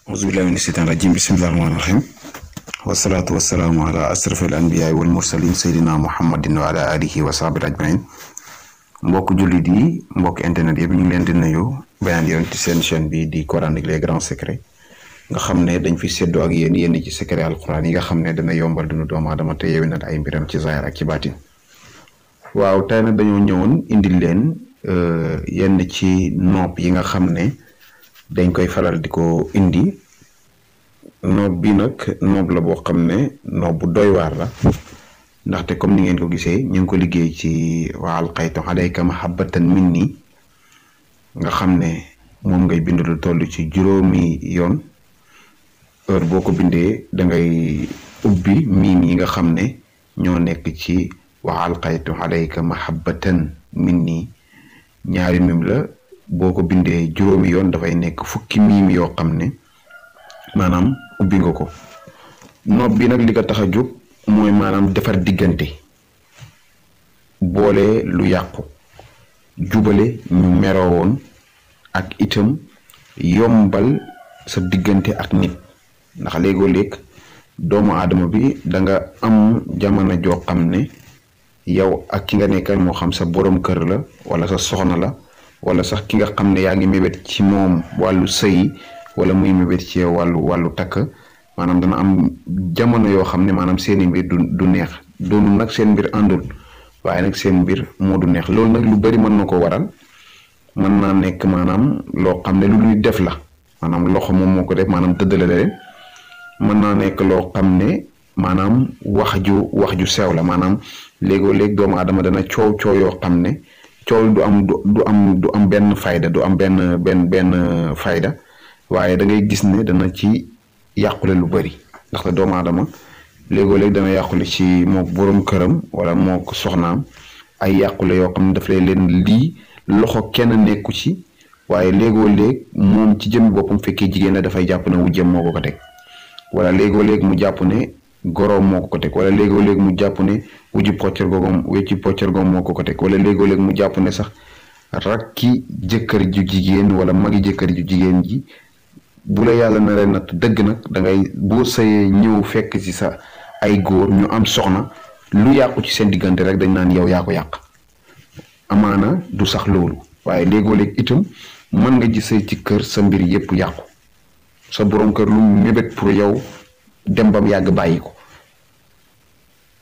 أعوذ بالله من الشيطان الرجيم بسم الله الرحمن الرحيم والصلاة والسلام على أشرف الأنبياء والمرسلين سيدنا محمد وعلى آله وصحبه أجمعين mbokk jullit yi mbokk internet yëpp ñu ngi leen di nuyu beneen yoon ci seen chaîne bi di coranique les grands secrets nga xam ne dañ fi séddoo ak yéen yenn ci secret alquran yi nga xam ne dana yombal dunu doomu aadama te yewenal ay mbiram ci zahir ak ci baatin waaw tey nag dañoo ñëwoon indil leen yenn ci nopp yi nga xam ne dañ koy faral di ko indi noob bi nag noob la boo xam ne noob bu doy waar la ndaxte comme ni ngeen ko gisee ñu ngi ko liggéey ci wa alqaytu alayka mahabbatan minni nga xam ne moom ngay bind lu toll ci juróomi yoon heure boo ko bindee da ngay ubbi miim yi nga xam ne ñoo nekk ci wa alqaytu alayka mahabbatan minni ñaari miim la boo ko bindee juróomi yoon dafay nekk fukki miim yoo xam ne maanaam ubbi nga ko noob bi nag li ko tax a jóg mooy maanaam defar diggante boole lu yàqu jubale ñu meroo woon ak itam yombal sa diggante ak nit ndax léegoo léeg doomu aadama bi da nga am jamono joo xam ne yow ak ki nga nekkal moo xam sa borom kër la wala sa soxna la wala sax ki nga xam ne yaa ngi mébét ci moom wàllu sëy wala muy mébét ci wàllu takk maanaam dana am jamono yoo xam ne maanaam seeni mbir du neex doonul nag seen mbir àndul waaye nag seen mbir moo du neex loolu nag lu bari mën na ko waral mën naa nekk maanaam loo xam ne lu ñuy def la maanaam loxo moom moo ko def maanaam tëddale leen mën naa nekk loo xam ne maanaam wax ju sew la maanaam léegoo léeg doomu aadama dana coow yoo xam ne coow du am benn fayda du am benn fayda waaye da ngay gis ne dana ci yàqule lu bari ndaxte doomu aadama léegoo léeg dana yàqule ci moo borom këram wala moo soxnaam ay yàqule yoo xam ne daf lay leen lii loxo kenn nekku ci waaye léegoo léeg moom ci jëmmi boppam fekkee jigéen la dafay jàpp ne wujjam moo ko teg wala léegoo léeg mu jàpp ne goroom moo ko teg wala léegoo léeg mu jàpp ne wecci poccer goom moo ko teg wala léegoo léeg mu jàpp ne sax rakki jëkkër ju jigéen wala magi jëkkër ju jigéen ji bu la yàlla na leen natt dëgg nag da ngay boo sëyee ñëw fekk ci sa ay góor ñu am soxna lu yàqu ci seen diggante rek dañ naan yow yaa ko yàq amaana du sax loolu waaye léegoo léeg itam mën nga ji sëy ci kër sa mbir yépp yàqu sa borom kër lu mébét pour yow dem bam yàgg bàyyi ko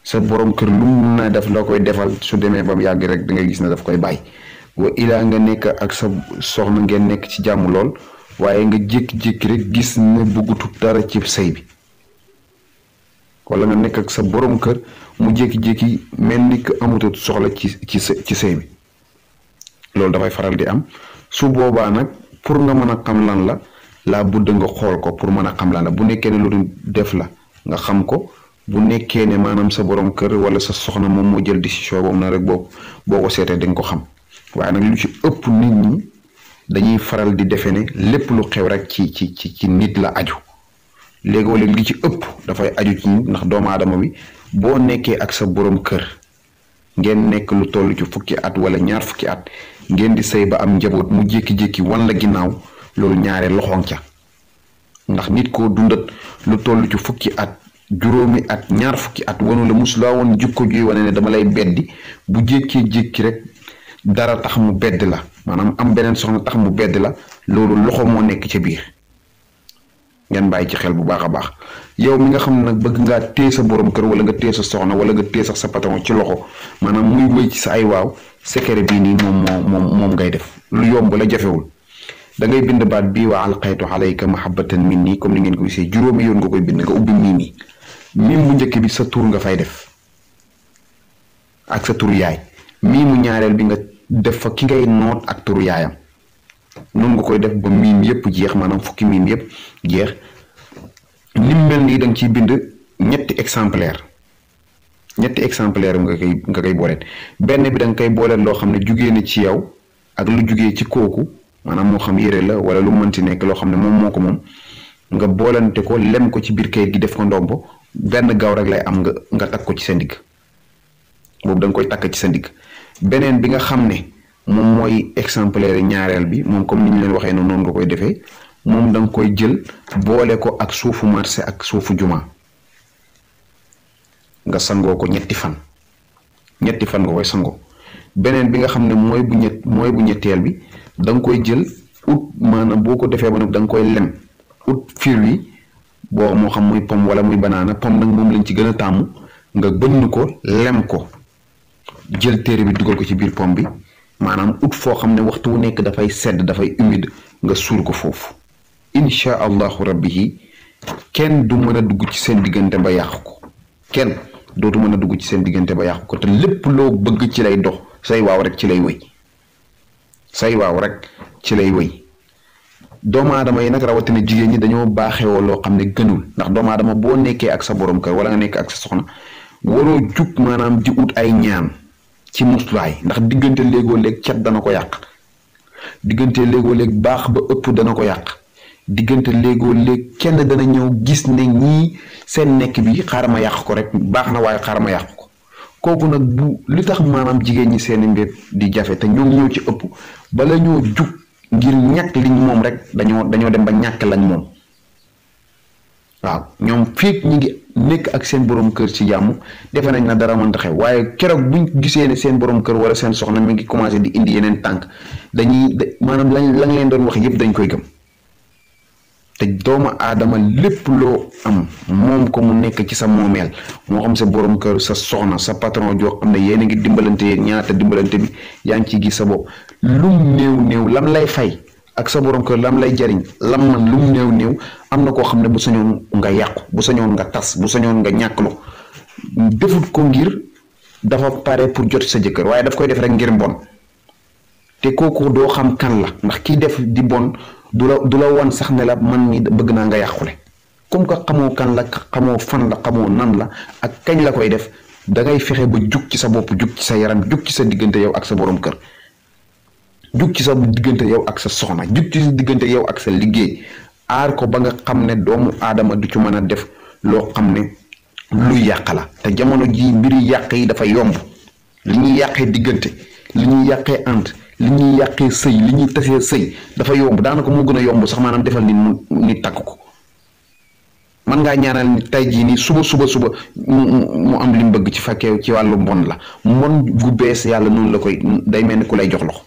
sa borom kër lu mun na def la koy defal su demee bam yàgg rek da ngay gis ne daf koy bàyyi wa ilaa nga nekk ak sa soxna ngeen nekk ci jàmm lool waaye nga jékki-jékki rek gis ne bëggutu dara ci sëy bi wala nga nekk ak sa borom kër mu jékki-jékki mel ni que amatut soxla ci sëy bi loolu dafay faral di am su boobaa nag pour nga mën a xam lan la laa budd nga xool ko pour mën a xam lan la bu nekkee ne lu def la nga xam ko bu nekkee ne maanaam sa borom kër wala sa soxna moom moo jël décision boobu na rek boo ko seetee dañ ko xam waaye nag lu ci ëpp nit ñi dañuy faral di defe ne lépp lu xew rek ci nit la aju léegoo léeg li ci ëpp dafay aju ci nit ndax doomu aadama bi boo nekkee ak sa borom kër ngeen nekk lu toll ci fukki at wala ñaar fukki at ngeen di sëy ba am njaboot mu jékki-jékki wan la ginnaaw loolu ñaare loxoŋ ca ndax nit koo dundat lu toll ci fukki at juróomi at ñaar fukki at wanu la musulaa woon jikko juy wane ne dama lay beddi bu jékkee-jékki rek dara tax mu bedd la maanaam am beneen soxna tax mu bedd la loolu loxo moo nekk ca biir ngeen bàyyi ci xel bu baax a baax yow mi nga xam ne nag bëgg ngaa téye sa borom kër wala nga téye sa soxna wala nga téye sax sa patron ci loxo maanaam muy wéy ci sa ay waaw secret bii nii moom ngay def lu yomb la jafewul da ngay bind baat bii wa alqaytu alayka mahabbatan minni comme ni ngeen ko gisee juróomi yoon nga koy bind nga ubbi miim bu njëkk bi sa tur nga fay def ak sa tur yaay miimu ñaareel bi nga def fa ki ngay noot ak turu yaayam noonu nga koy def ba miim yépp jeex maanaam fukki miim yépp jeex lim mel nii da nga ciy bind ñetti exemplaire nga koy booleet benn bi da nga koy booleel loo xam ne jugee na ci yow ak lu jugee ci kooku maanaam moo xam yére la wala lu mënti nekk loo xam ne moom moo ko moom nga boolante ko lem ko ci biir kayit gi def ko ndombo benn gaaw rek lay am nga takk ko ci sa ndigg boobu da nga koy takk ci sa ndigg beneen bi nga xam ne moom mooy exemplaire ñaareel bi moom comme ni ñu leen waxee noonu nga koy defee moom da nga koy jël boole ko ak suufu marché ak suufu juma nga sangoo ko ñetti fan nga koy sangoo. beneen bi nga xam ne mooy bu ñetteel bi da nga koy jël ut maanaam boo ko defee ba nag da nga koy lem ut fir wi boo moo xam muy pomme wala muy banaana pomme nag moom lañ ci gën a tàmm nga bënn ko lem ko jël téere bi dugal ko ci biir pomme bi maanaam ut foo xam ne waxtu wu nekk dafay sedd dafay humide nga suul ko foofu incha allahu rabbi kenn du mën a dugg ci seen diggante ba yàq ko kenn dootu mën a dugg ci seen diggante ba yàq ko te lépp loo bëgg ci lay dox say waaw rek ci lay wëy doomu aadama yi nag rawatina jigéen ñi dañoo baaxewoo loo xam ne gënul ndax doomu aadama boo nekkee ak sa borom kër wala nga nekk ak sa soxna waroo jug maanaam di ut ay ñaan ci muslaay ndax diggante léegoo léeg cat dana ko yàq diggante léegoo léeg baax ba ëpp dana ko yàq diggante léegoo léeg kenn dana ñëw gis ne ñii seen nekk bi xaaral ma yàq ko rek baax na waaye xaaral ma yàq ko kooku nag bu li tax maanaam jigéen ñi seeni mbir di jafe te ñoom ñëw ci ëpp bala ñoo jug ngir ñàkk liñ moom rek dañoo dem ba ñàkk lañ moom waaw ñoom fii ñi ngi nekk ak seen borom kër ci jàmm defe nañ na dara mënta xew waaye keroog buñ gisee ne seen borom kër wala seen soxna mi ngi commencé di indi yeneen tànk maanaam lañ leen doon wax yëpp dañ koy gëm te doomu aadama lépp loo am moom ko mu nekk ci sa moomeel moo xam sa borom kër sa soxna sa patron joo xam ne yéen a ngi dimbalante yéen ñaata dimbalante bi yaa ngi ciy gis sa bopp lum néew lam lay fay ak sa borom kër lam lay jariñ lam man lum néew am na koo xam ne bu sañoon nga yàqu bu sañoon nga tas bu sañoon nga ñàkklu defut ko ngir dafa pare pour jot sa jëkkër waaye daf koy def rek ngir mbon te kooku doo xam kan la ndax kii def di bon du la wan sax ne la man mi bëgg naa nga yàqule comme que xamoo kan la xamoo fan la xamoo nan la ak kañ la koy def dangay fexe ba jug ci sa bopp jug ci sa yaram jug ci sa diggante yow ak sa borom kër jug ci sa diggante yow ak sa soxna jug ci sa diggante yow ak sa liggéey aar ko ba nga xam ne doomu aadama du ci mën a def loo xam ne luy yàq la te jamono ji mbiri yàq yi dafa yomb li ñuy yàqee diggante li ñuy yàqee ànd li ñuy yàqee sëy li ñuy tasee sëy dafa yomb daanaka moo gën a yomb sax maanaam defal nit takk ko man ngaa ñaanal nit tey jii nii suba mu am li mu bëgg ci fekkee ci wàllu mbon la mbon gu bees yàlla noonu la koy day mel ni ku lay jox loxo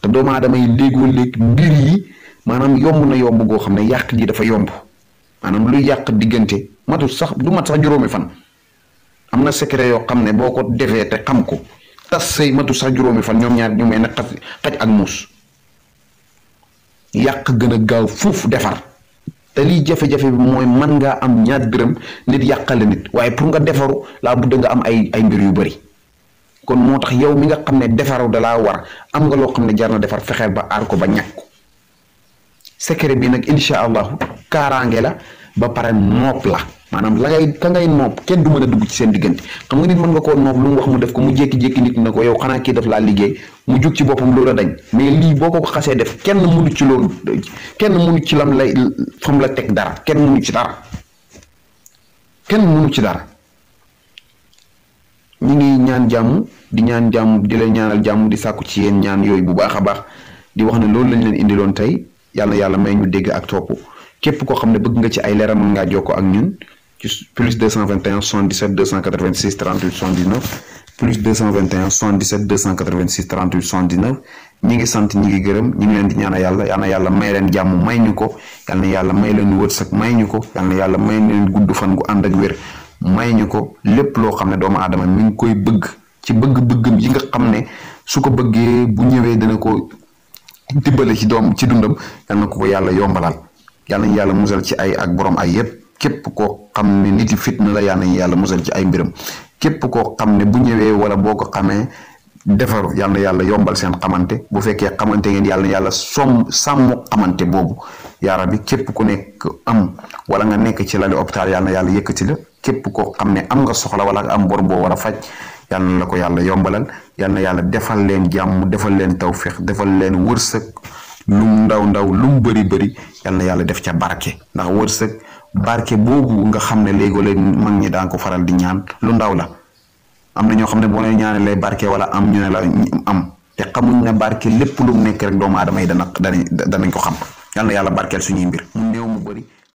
te doomu aadama yi léegoo léeg mbir yi maanaam yomb na yomb goo xam ne yàq ji dafa yomb maanaam luy yàq diggante matul sax du mat sax juróomi fan am na secret yoo xam ne boo ko defee te xam ko tas sëy matul sax juróomi fan ñoom ñaar ñu may na xaj ak muus yàq gën a gaaw fuuf defar te lii jafe-jafe bi mooy mën ngaa am ñaar dërëm nit yàqale nit waaye pour nga defaru laa budde nga am ay mbir yu bari kon moo tax yow mi nga xam ne defaru dalaa war am nga loo xam ne jar na defar fexeel ba aar ko ba ñàkk ko secret bi nag incha allahu kaaraange la ba pare nopp la maanaam ka ngay nopp kenn du mën a dugg ci seen diggante xam nga nit mën nga koo nopp lu mu wax mu def ko mu jékki-jékki nit na ko yow xanaa kii daf laa liggéey mu jug ci boppam loola dañ mais lii boo ko xasee def kenn mënu ci loolu kenn mënu ci lam lay fam la teg dara kenn mënu ci dara ñu ngi ñaan jàmm di leen ñaanal jàmm di sàkku ci yéen ñaan yooyu bu baax a baax di wax ne loolu lañ leen indiloon tey yàlla may ñu dégg ak topp képp koo xam ne bëgg nga ci ay leeral mën ngaa jokkoo ak ñun ci plus 221 77 286 38 79 plus 221 77 286 38 79 ñi ngi sant ñi ngi gërëm ñi ngi leen di ñaanal yàlla may leen jàmm may ñu ko yàlla may leen wërsëg may ñu ko yàlla may leen gudd fan gu ànd ak wér may ñu ko lépp loo xam ne doomu aadama mi ngi koy bëgg ci bëgg-bëggam yi nga xam ne su ko bëggee bu ñëwee dana ko dimbale ci dundam yal na ko yàlla yombalal yàlla musal ci ay ak borom ay yépp képp koo xam ne nit yi fitna la yàlla musal ci ay mbiram képp koo xam ne bu ñëwee wala boo ko xamee defaru yàlla yombal seen xamante bu fekkee xamante ngeen yàlla sàmm xamante boobu yaa rabbi képp ku nekk am wala nga nekk ci lali hôpital yàlla yëkkati la képp koo xam ne am nga soxla wala nga am bor boo war a faj yàlla na la ko yàlla yombalal yàlla defal leen jàmm defal leen tawféex defal leen wërsëg lum ndaw lum bëri yàlla def ca barke ndax wërsëg barke boobu nga xam ne léegi mag ñi daan ko faral di ñaan lu ndaw la am na ñoo xam ne boo leen ñaanee lay barke wala am ñu ne la am te xamuñ ne barke lépp lu mu nekk rek doomu aadama yi danañ ko xam yal na yàlla barkeel suñuy mbir mu néew mu bëri